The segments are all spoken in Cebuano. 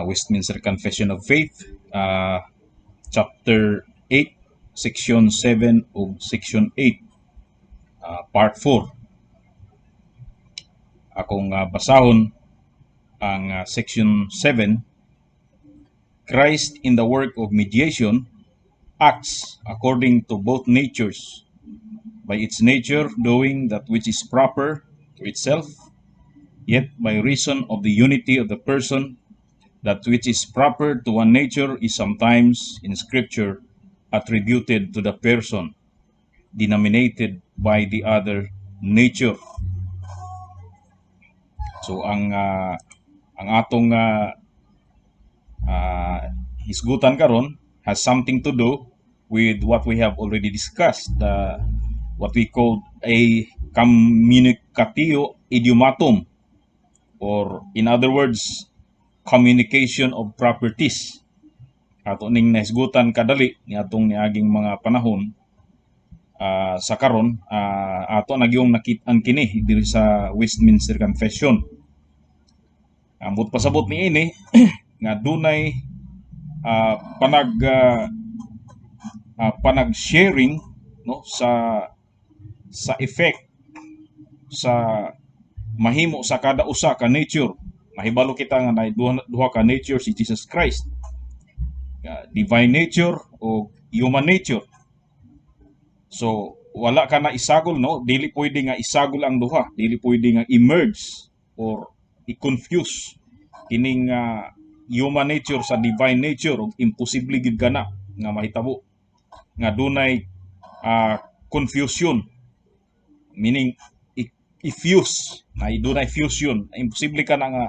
Westminster Confession of Faith, chapter 8, section 7 ug section 8, part 4. Akong basahon ang section 7. Christ in the work of mediation acts according to both natures, by its nature doing that which is proper to itself, yet by reason of the unity of the person, that which is proper to one nature is sometimes in Scripture attributed to the person denominated by the other nature. So ang atong hisgutan karon has something to do with what we have already discussed, the what we call a communicatio idiomatum, or in other words, communication of properties. Ato ning nahisgutan kadali ni atong niaging mga panahon. Sa karon, ato na gyung nakit-an kini diri sa Westminster Confession. Ambot pasabot niini nga dunay panag sharing, no, sa effect sa mahimo sa kada usa ka nature. Mahibalo kita nga naay duha ka nature si Jesus Christ, divine nature o human nature. So wala ka na isagol, no, dili pwede nga isagol ang duha, dili pwede nga i-merge or i-confuse kining human nature sa divine nature, ug imposible gid kana nga mahitabo nga dunay confusion, meaning i-fuse na, dunay fusion. Imposible ka na nga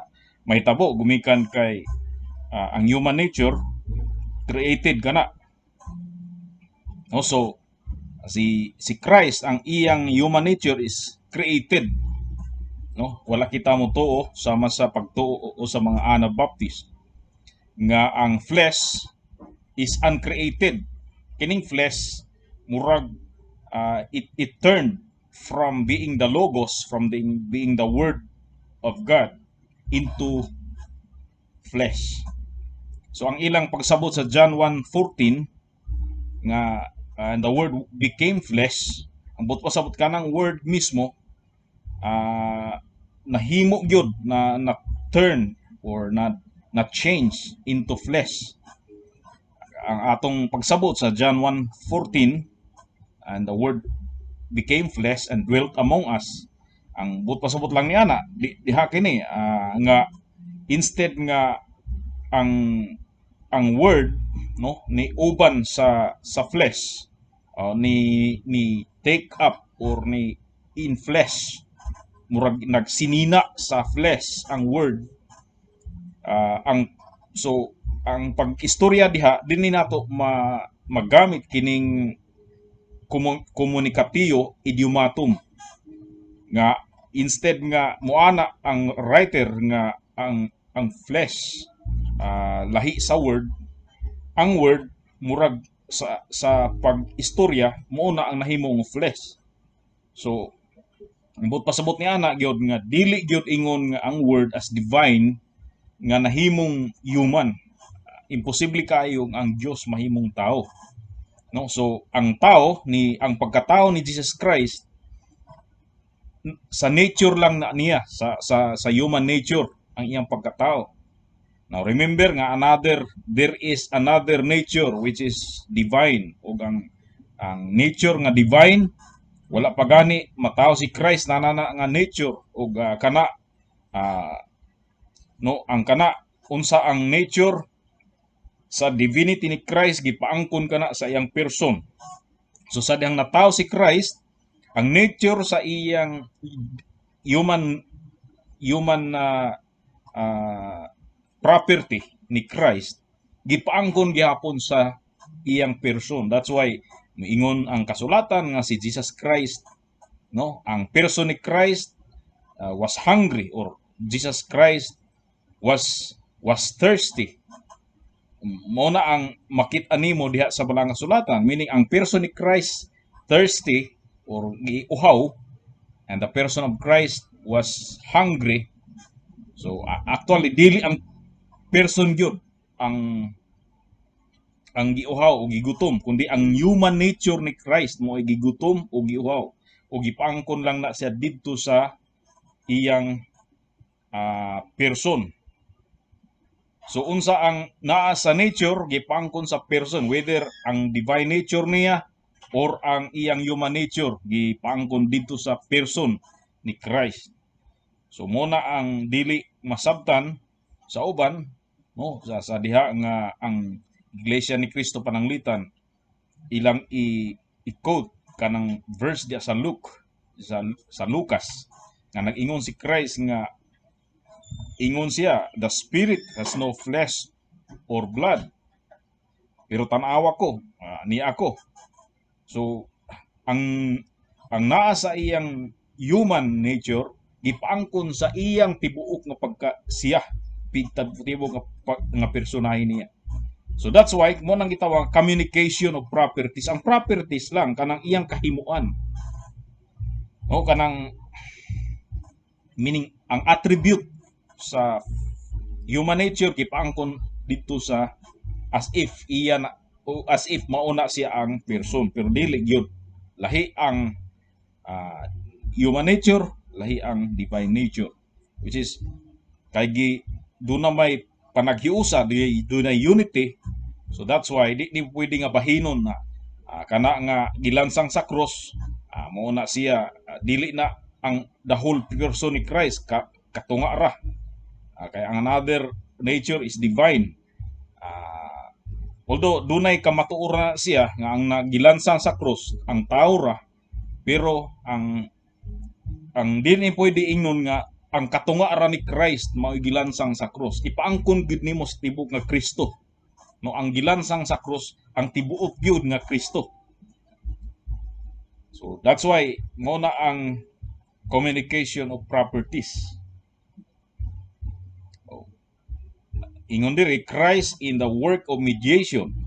mahitabo gumikan kay ang human nature created kana, no? So si Christ, ang iyang human nature is created, no? Wala kita mo tuo sama sa pagtuo o sa mga Anabaptist nga ang flesh is uncreated. Kining flesh murag it turned from being the Logos, from being the Word of God into flesh. So ang ilang pagsabot sa John 1:14 nga "and the Word became flesh," ang buot pasabot kanang Word mismo nahimo gyud na turn or na change into flesh. Ang atong pagsabot sa John 1:14, "And the Word became flesh and dwelt among us," ang buot pasabot lang niya na diha kini nga instead nga ang Word, no, ni uban sa flesh, ni take up or ni in flesh, murag nagsinina sa flesh ang Word. Ang so ang pag-istorya diha, dinhi nato magamit kining communicatio idiomatum nga instead nga moana ang writer nga ang flesh lahi sa Word, ang Word murag sa pag-istorya mo na ang nahimong flesh. So ang buot pasabot ni ana gyud nga dili gyud ingon nga ang Word as divine nga nahimong human. Imposible kaayo ang Dios mahimong tao, no? So ang tao ni ang pagkatao ni Jesus Christ sa nature lang na niya, sa human nature ang iyang pagkatao. Now remember nga another there is another nature which is divine, ug ang nature nga divine, wala pa gani matawo si Christ na na nga nature, ug kana no, ang kana unsa ang nature sa divinity ni Christ, gipaangkon kana sa iyang person. So sa dihang natawo si Christ, ang nature sa iyang human property ni Christ gipaangkon gihapon sa iyang person. That's why miingon ang kasulatan nga si Jesus Christ, no, ang person ni Christ was hungry or Jesus Christ was thirsty. Mo na ang makita nimo diha sa balang kasulatan, meaning ang person ni Christ thirsty or giuhaw and the person of Christ was hungry. So actually dili ang person gyud ang giuhaw o gigutom, kundi ang human nature ni Christ mo ay gigutom o giuhaw o gipaangkon lang na siya didto sa iyang person. So unsa ang naa sa nature, gipaangkon sa person, whether ang divine nature niya or ang iyang human nature, gipaangkon didto sa person ni Christ. So mo na ang dili masabtan sa uban, no, sa diha nga ang Iglesia ni Cristo Pananglitan ilang i-quote kanang verse diya sa Luke, sa Lucas, nga nag-ingon si Christ nga ingon siya, "The spirit has no flesh or blood, pero tan-awa ko ni ako." So ang naa sa iyang human nature gipaangkon sa iyang tibuok nga pagka siya, tibuok nga personahe niya. So that's why mo nang gitawag communication of properties. Ang properties lang kanang iyang kahimuan, no, kanang meaning ang attribute sa human nature gipaangkon dito sa as if iya na o as if mauna siya ang person, pero dili gyud. Lahi ang human nature, lahi ang divine nature, which is kay gi doon na may panaghiusa, doon na unity. So that's why di pwede nga bahinon na kana nga gilansang sa cross, mao na siya, dili na ang the whole person ni Christ, katunga ra. Kay ang another nature is divine. Although dunay kamatuoran na siya nga ang nagilansang sa cross ang tao ra, pero ang dili pwede ingnon nga ang katunga ra ni Christ mao gilansang sa cross. Ipaangkon gid nimo sa tibuok nga Kristo, no? Ang gilansang sa cross ang tibuok gyud nga Kristo. So that's why mo na ang communication of properties. Oh. Ingon diri, Christ in the work of mediation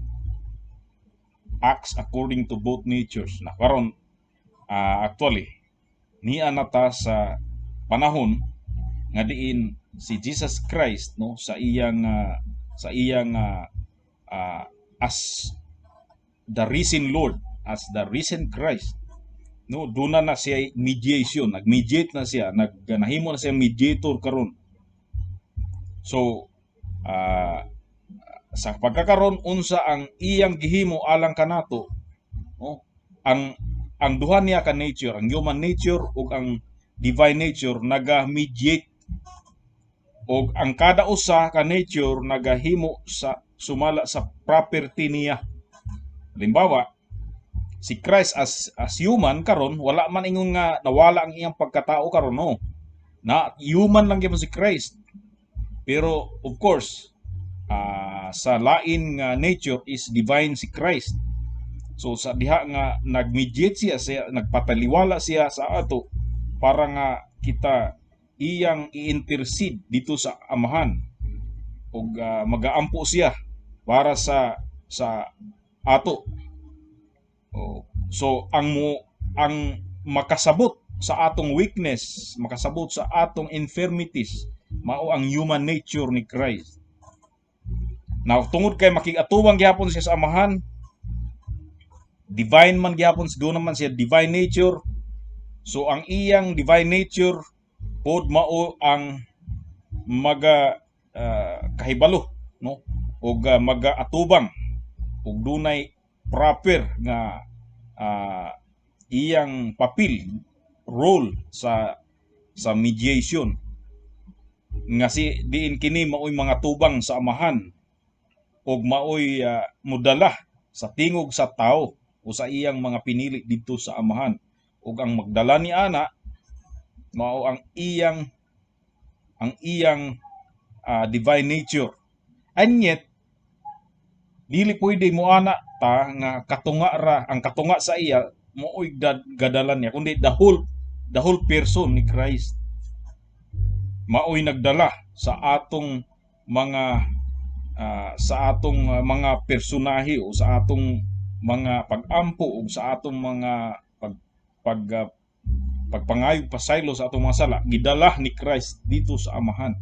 acts according to both natures. Na karon, actually niya na ta sa panahon nga diin si Jesus Christ, no, sa iyang as the risen Lord, as the risen Christ, no, duna na siya mediation, nag-mediate na siya, nag nahimo na siya mediator karon. So sa pagkakaron, unsa ang iyang gihimo alang kanato, no? Ang duha niya ka nature, ang human nature ug ang divine nature, naga-mediate og ang kada usa ka nature nagahimo sa sumala sa property niya. Halimbawa, si Christ as human karon, wala man ingon nga nawala ang iyang pagkatao karon, no. Na human lang gyud si Christ. Pero of course, sa lain nga nature is divine si Christ. So sa diha nga nag-mediate siya, nagpataliwala siya sa ato para nga kita iyang i-intercede dito sa Amahan ug magaampo siya para sa ato. Oh, so ang makasabot sa atong weakness, makasabot sa atong infirmities, mao ang human nature ni Christ. Now, tungod kay makig-atubang gihapon siya sa Amahan, divine man gihapon, doon naman siya divine nature. So ang iyang divine nature pod mao ang maga kahibalo, no, ug maga-atubang ug dunay proper nga iyang papel, role sa mediation nga si diin kini maoy mga tubang sa Amahan ug maoy modala sa tingog sa tao o sa iyang mga pinili didto sa Amahan, ug ang magdala ni ana mao ang iyang divine nature. And yet dili pwede mo ana ta nga katunga ra, ang katunga sa iya mooy gadalan niya, kundi the whole person ni Christ maoy nagdala sa atong mga personahe o sa atong mga pag-ampo o sa atong mga pag pag pagpangayog pasaylo sa atong mga sala, gidala ni Christ dito sa Amahan.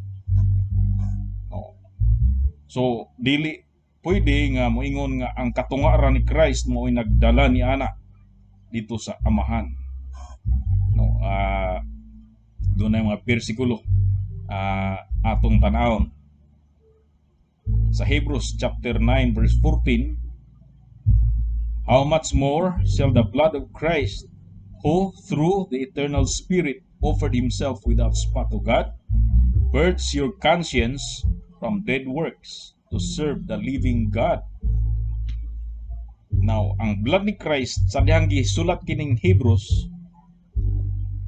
Oh. So dili pwede nga moingon nga ang katunga ra ni Christ mo'y nagdala ni ana dito sa Amahan. No, dunay mga bersikulo atong tan-awon. Sa Hebrews chapter 9 verse 14, "How much more shall the blood of Christ, who through the eternal Spirit offered himself without spot to God, purge your conscience from dead works to serve the living God?" Now, ang blood ni Christ sa dihang gisulat kining Hebrews,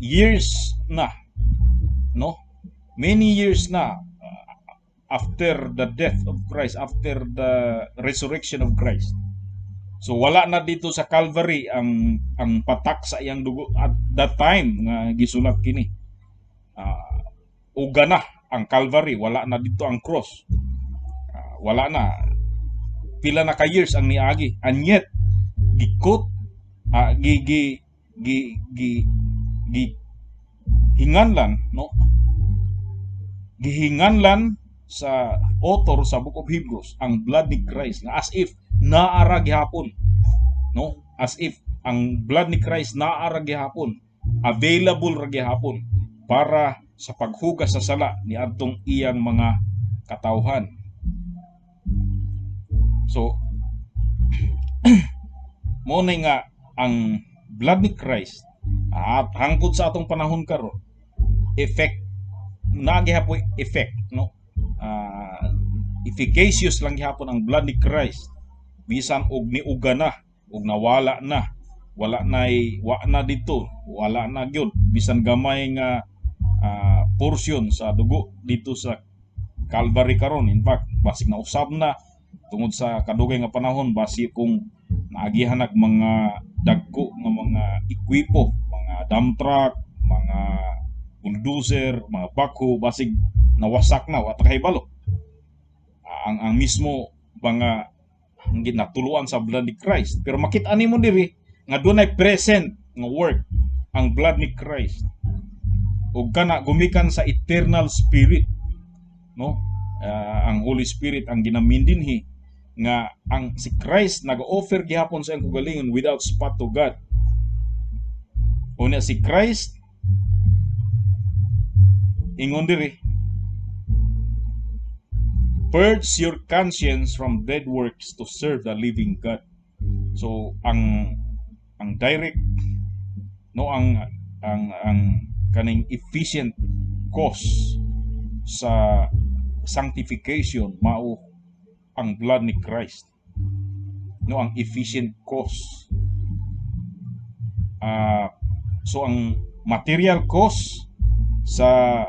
years na, no? Many years na after the death of Christ, after the resurrection of Christ. So wala na dito sa Calvary ang patak sa iyang dugo at that time nga gisulat kini. Uga na ang Calvary, wala na dito ang cross. Wala na. Pila na ka years ang niagi. And yet gikot gi gi gi gi gi hinganlan, no, gihinganlan sa author sa Book of Hebrews ang blood ni Christ nga as if naara gihapon, no, as if ang blood ni Christ naara gihapon, available ra gihapon para sa paghugas sa sala ni adtong iyang mga katawhan. So mo na nga ang blood ni Christ at hangtod sa atong panahon karon, effect na gihapoy, effect, no, efficacious lang gihapon ang blood ni Christ bisan og niuga na og nawala na, wala nay wa na dito, wala na gyud bisan gamay nga portion sa dugo dito sa Calvary karon. In fact, basig nausab na tungod sa kadugay nga panahon, basi kung naagihan nag mga dagko nga mga ekwipo, mga dump truck, mga bulldozer, mga backhoe, basig nawasak na, wa ta kahibalo. Ang mismo mga natuluan sa blood ni Christ. Pero makita nimo diri nga dunay present nga work ang blood ni Christ. Ug kana gumikan sa eternal Spirit, no? Ang Holy Spirit ang ginamin dinhi nga ang si Christ nag-offer gihapon sa iyang kaugalingon without spot to God. Unya si Christ, ingon diri, "Purge your conscience from dead works to serve the living God." So ang direct, no, ang kaning efficient cause sa sanctification mao ang blood ni Christ. No, ang efficient cause. So ang material cause sa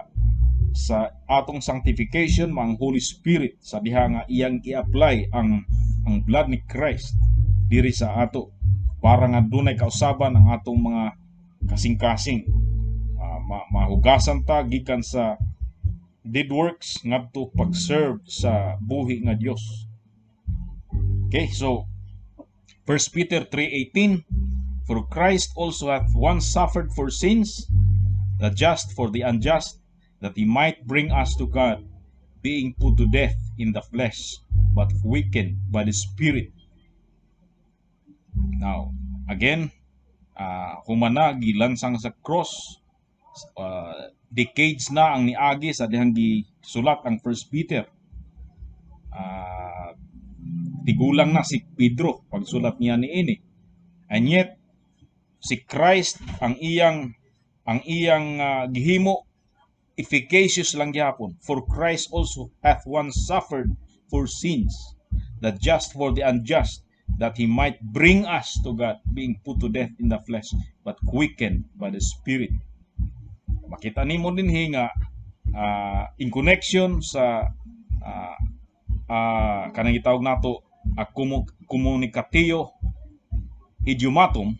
atong sanctification mao ang Holy Spirit sa diha nga iyang i-apply ang blood ni Christ diri sa ato para nga dunay kausaban ang atong mga kasing-kasing, mahugasan ta gikan sa dead works ngadto pag-serve sa buhi nga Dios. Okay, so 1 Peter 3:18, "For Christ also hath once suffered for sins, the just for the unjust, that he might bring us to God, being put to death in the flesh, but quickened by the Spirit." Now, again, humana gilansang sa cross, decades na ang niagi sa dihang gisulat ang 1 Peter. Tigulang na si Pedro pagsulat niya niini. And yet si Christ ang iyang gihimo, efficacious lang gihapon. "For Christ also hath once suffered for sins, the just for the unjust, that he might bring us to God, being put to death in the flesh, but quickened by the Spirit." Makita nimo dinhi nga in connection sa kanang gitawag nato communicatio idiomatum,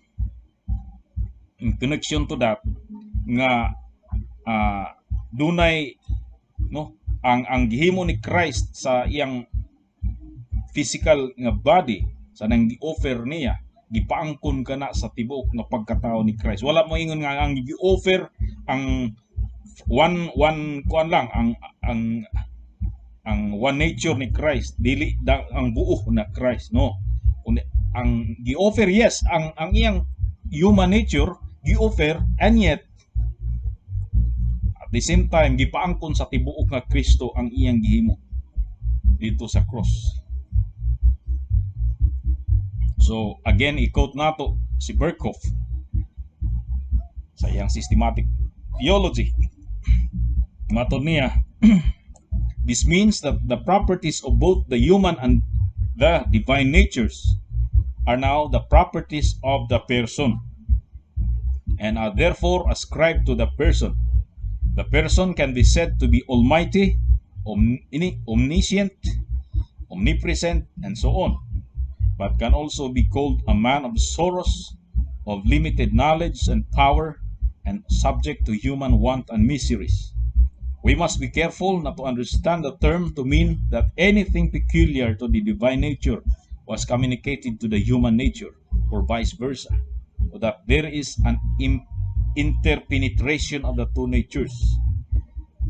in connection to that nga dunay, no, ang gihimo ni Christ sa iyang physical nga body, sa nang gi-offer niya, gipaangkon kana sa tibuok nga pagkatao ni Christ. Wala mo ingon nga ang gi-offer ang one one kuan lang ang ang Ang one nature ni Christ, dili da, ang buo na Christ, no. Ang gi-offer, yes, ang iyang human nature gi-offer, and yet at the same time gipaangkon sa tibuok nga Kristo ang iyang gihimo dito sa cross. So again, i-quote nato si Berkhof sa iyang Systematic Theology. Matod niya, "This means that the properties of both the human and the divine natures are now the properties of the person and are therefore ascribed to the person. The person can be said to be almighty, omniscient, omnipresent, and so on, but can also be called a man of sorrows, of limited knowledge and power, and subject to human want and miseries. We must be careful not to understand the term to mean that anything peculiar to the divine nature was communicated to the human nature, or vice versa, or that there is an interpenetration of the two natures,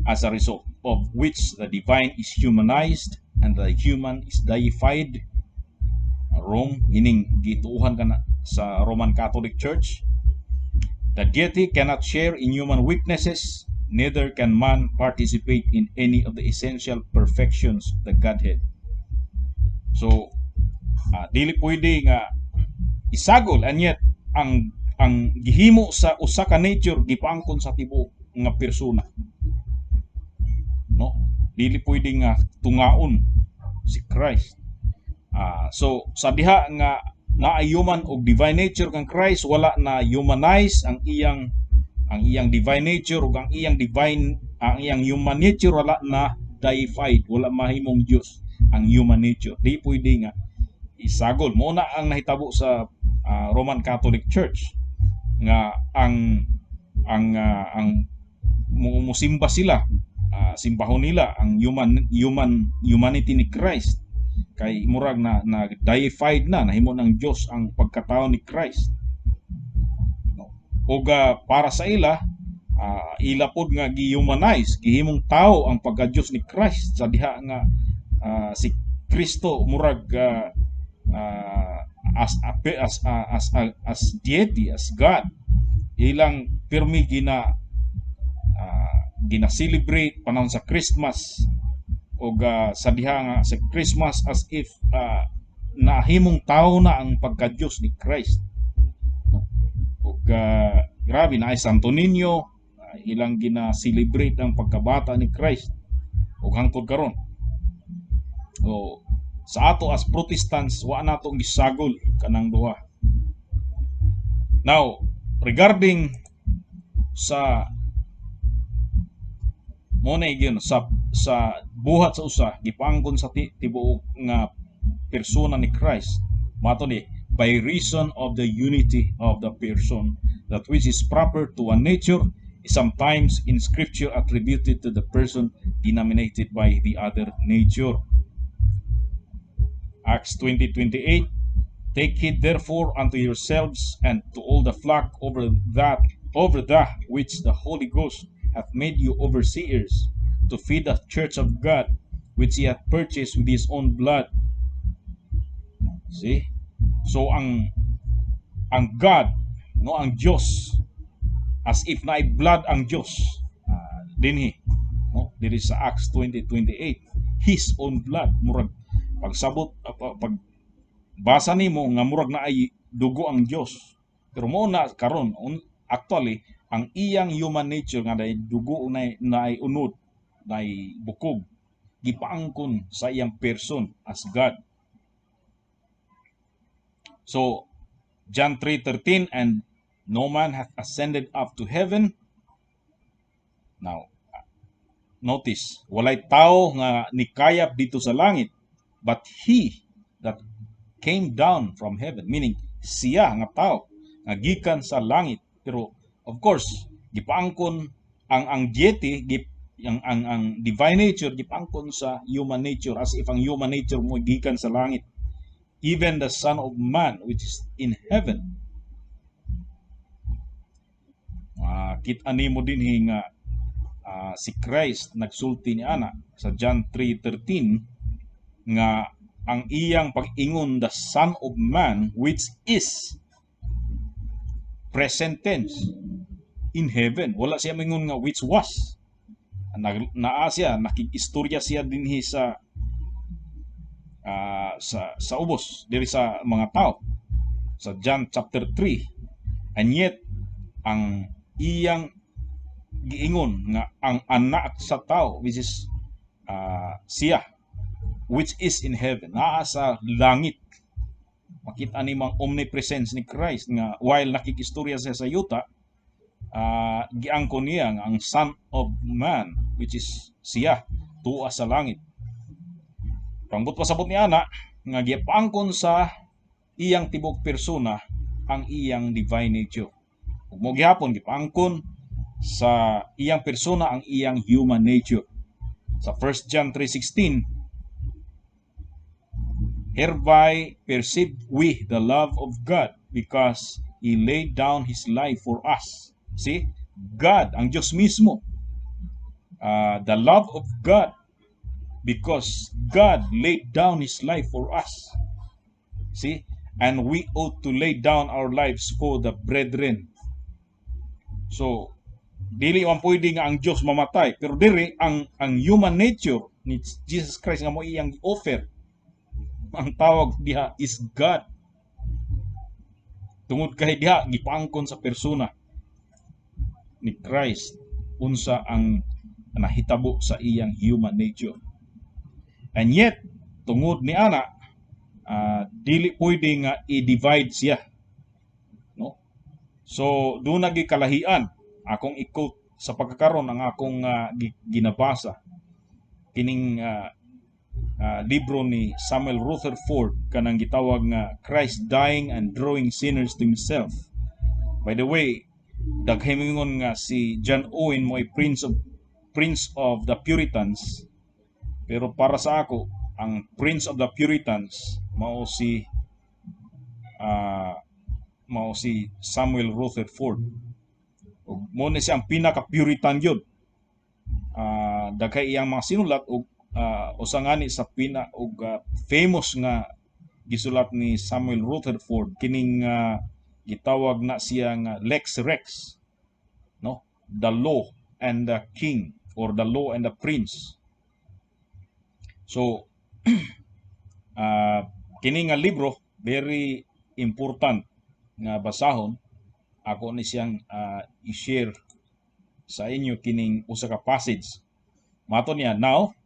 as a result of which the divine is humanized and the human is deified." Rome, meaning gituuhan ka na sa Roman Catholic Church. "The deity cannot share in human weaknesses, neither can man participate in any of the essential perfections of the Godhead." So, dili pwede nga isagol, and yet ang gihimo sa usa ka nature gipaangkon sa tibuok nga persona. No? Dili pwede nga tungaon si Christ. So sa diha nga naay human og divine nature kang Christ, wala na humanize ang iyang divine nature ug ang iyang human nature wala na deified, wala mahimong Dios ang human nature. Di pwede nga isagol. Mo na ang nahitabo sa Roman Catholic Church nga ang musimba sila, simbahon nila ang human human humanity ni Christ kay murag na deified na, nahimo ng Dios ang pagkatao ni Christ, no? Ug para sa ila, ila pod nga gi-humanize, gihimong tao ang pagka-Dios ni Christ sa diha nga si Kristo murag as deity, as God. Ilang pirmi gina celebrate panahon sa Christmas og sa diha nga sa Christmas as if nahimong tao na ang pagka-Dios ni Christ, no? Ug grabe na ay Santo Niño, ilang gina-celebrate ang pagkabata ni Christ ug hangtod karon. O sa ato as Protestants, wa nato gisagol kanang duha. Now, regarding sa mo na gyud sa buhat sa usa gipaangkon sa tibuok nga persona ni Christ, mato ni, "By reason of the unity of the person, that which is proper to one nature is sometimes in Scripture attributed to the person denominated by the other nature." Acts 20:28, "Take heed therefore unto yourselves and to all the flock over that which the Holy Ghost hath made you overseers, to feed the church of God, which he hath purchased with his own blood." See? So ang God, no, ang Dios, as if naay blood ang Dios. Dinhi, no, diri sa Acts 20:28, his own blood, murag pagsabot, pag basa nimo nga murag naay dugo ang Dios. Pero mo na karon actually ang iyang human nature nga naay dugo na, naay unod, naay bukog, gipaangkon sa iyang person as God. So John 3:13, "And no man hath ascended up to heaven." Now, notice, walay tao nga nikayap dito sa langit, but he that came down from heaven, meaning siya nga tao nga gikan sa langit. Pero of course, gipaangkon ang deity, gip, ang divine nature gipaangkon sa human nature as if ang human nature mo gikan sa langit. "Even the Son of Man which is in heaven." Kita nimo dinhi nga Si Christ nagsulti ni ana sa John 3:13 nga ang iyang pag-ingon, "the Son of Man which is," present tense, "in heaven." Wala siya mingon nga "which was." Naa siya, nakig-istorya siya dinhi sa ubos diri sa mga tao sa John chapter 3, and yet ang iyang giingon nga ang Anak sa Tao, which is siya, "which is in heaven," naa sa langit. Makita ni mang omnipresence ni Christ nga while nakikistorya siya sa yuta, giangkon niya nga ang Son of Man, which is siya, tuwa sa langit. Panggut pasabot ni ana nga gipaangkon sa iyang tibok persona ang iyang divine nature. Ug mo gihapon gipaangkon sa iyang persona ang iyang human nature. Sa 1 John 3:16, "Hereby perceive we the love of God, because He laid down His life for us." See? God, ang Diyos mismo. The love of God, because God laid down His life for us. See? "And we ought to lay down our lives for the brethren." So, dili man pwede nga ang Diyos mamatay, pero diri ang human nature ni Jesus Christ nga mo iyang offer, ang tawag diha is God. Tungod kay diha gipaangkon sa persona ni Christ unsa ang nahitabo sa iyang human nature. And yet, tungod ni ana, dili pwede nga i-divide siya. No? So, doon nagi kalahian akong i-quote sa pagkakaron ang akong ginabasa kining libro ni Samuel Rutherford kanang gitawag nga Christ Dying and Drawing Sinners to Himself. By the way, daghay moingon nga si John Owen mo ay prince of the Puritans. Pero para sa ako, ang prince of the Puritans mao si Samuel Rutherford. Ug mo ni siya ang pinaka-Puritan gyud. Daghay iyang mga sinulat ug usa ngani sa pina ug famous nga gisulat ni Samuel Rutherford kining gitawag na siya nga Lex Rex, no, The Law and the King or The Law and the Prince. So kini nga libro, very important nga basahon. Ako ni siyang i-share sa inyo kining usa ka passage. Mato niya, "Now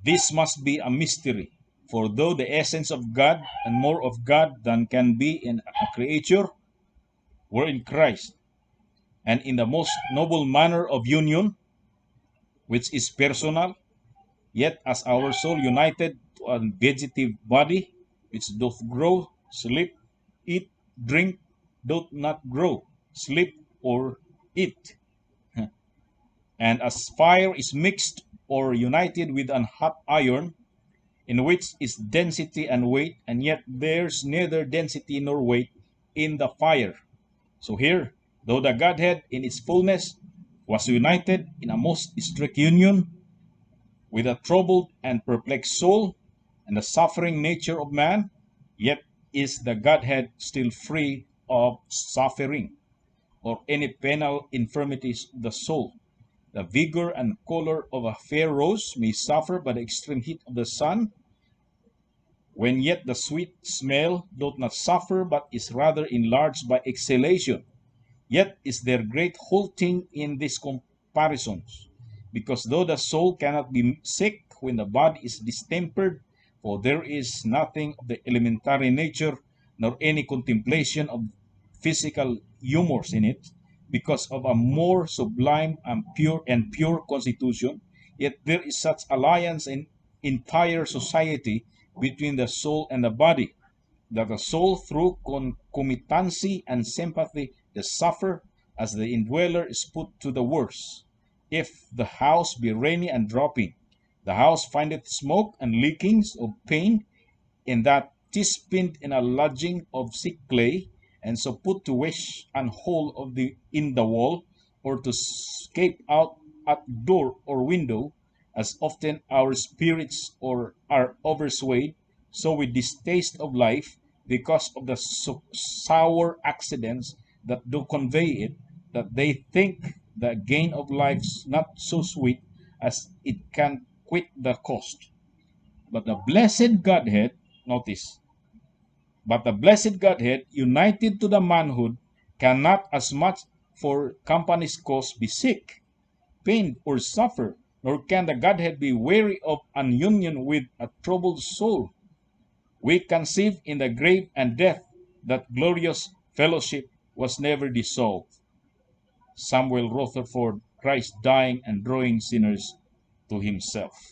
this must be a mystery, for though the essence of God and more of God than can be in a creature were in Christ, and in the most noble manner of union, which is personal, yet as our soul united to a vegetative body, which doth grow, sleep, eat, drink, doth not grow, sleep, or eat. And as fire is mixed or united with an hot iron, in which is density and weight, and yet there's neither density nor weight in the fire. So here, though the Godhead in its fullness was united in a most strict union with a troubled and perplexed soul and the suffering nature of man, yet is the Godhead still free of suffering or any penal infirmities of the soul. The vigor and color of a fair rose may suffer by the extreme heat of the sun, when yet the sweet smell doth not suffer, but is rather enlarged by exhalation. Yet is there great halting in these comparisons, because though the soul cannot be sick when the body is distempered, for there is nothing of the elementary nature nor any contemplation of physical humors in it, because of a more sublime and pure constitution, yet there is such alliance in entire society between the soul and the body, that the soul through concomitancy and sympathy does suffer as the indweller is put to the worse. If the house be rainy and dropping, the house findeth smoke and leakings of pain in that 'tis pinned in a lodging of sick clay." And so put to wish an hole of the in the wall, or to scape out at door or window, as often our spirits or are overswayed so with distaste of life because of the sour accidents that do convey it, that they think the gain of life's not so sweet as it can quit the cost. But the blessed Godhead, notice, but the blessed Godhead, united to the manhood, cannot as much for company's cause be sick, pained, or suffer, nor can the Godhead be weary of an union with a troubled soul. We conceive in the grave and death that glorious fellowship was never dissolved. Samuel Rutherford, Christ Dying and Drawing Sinners to Himself.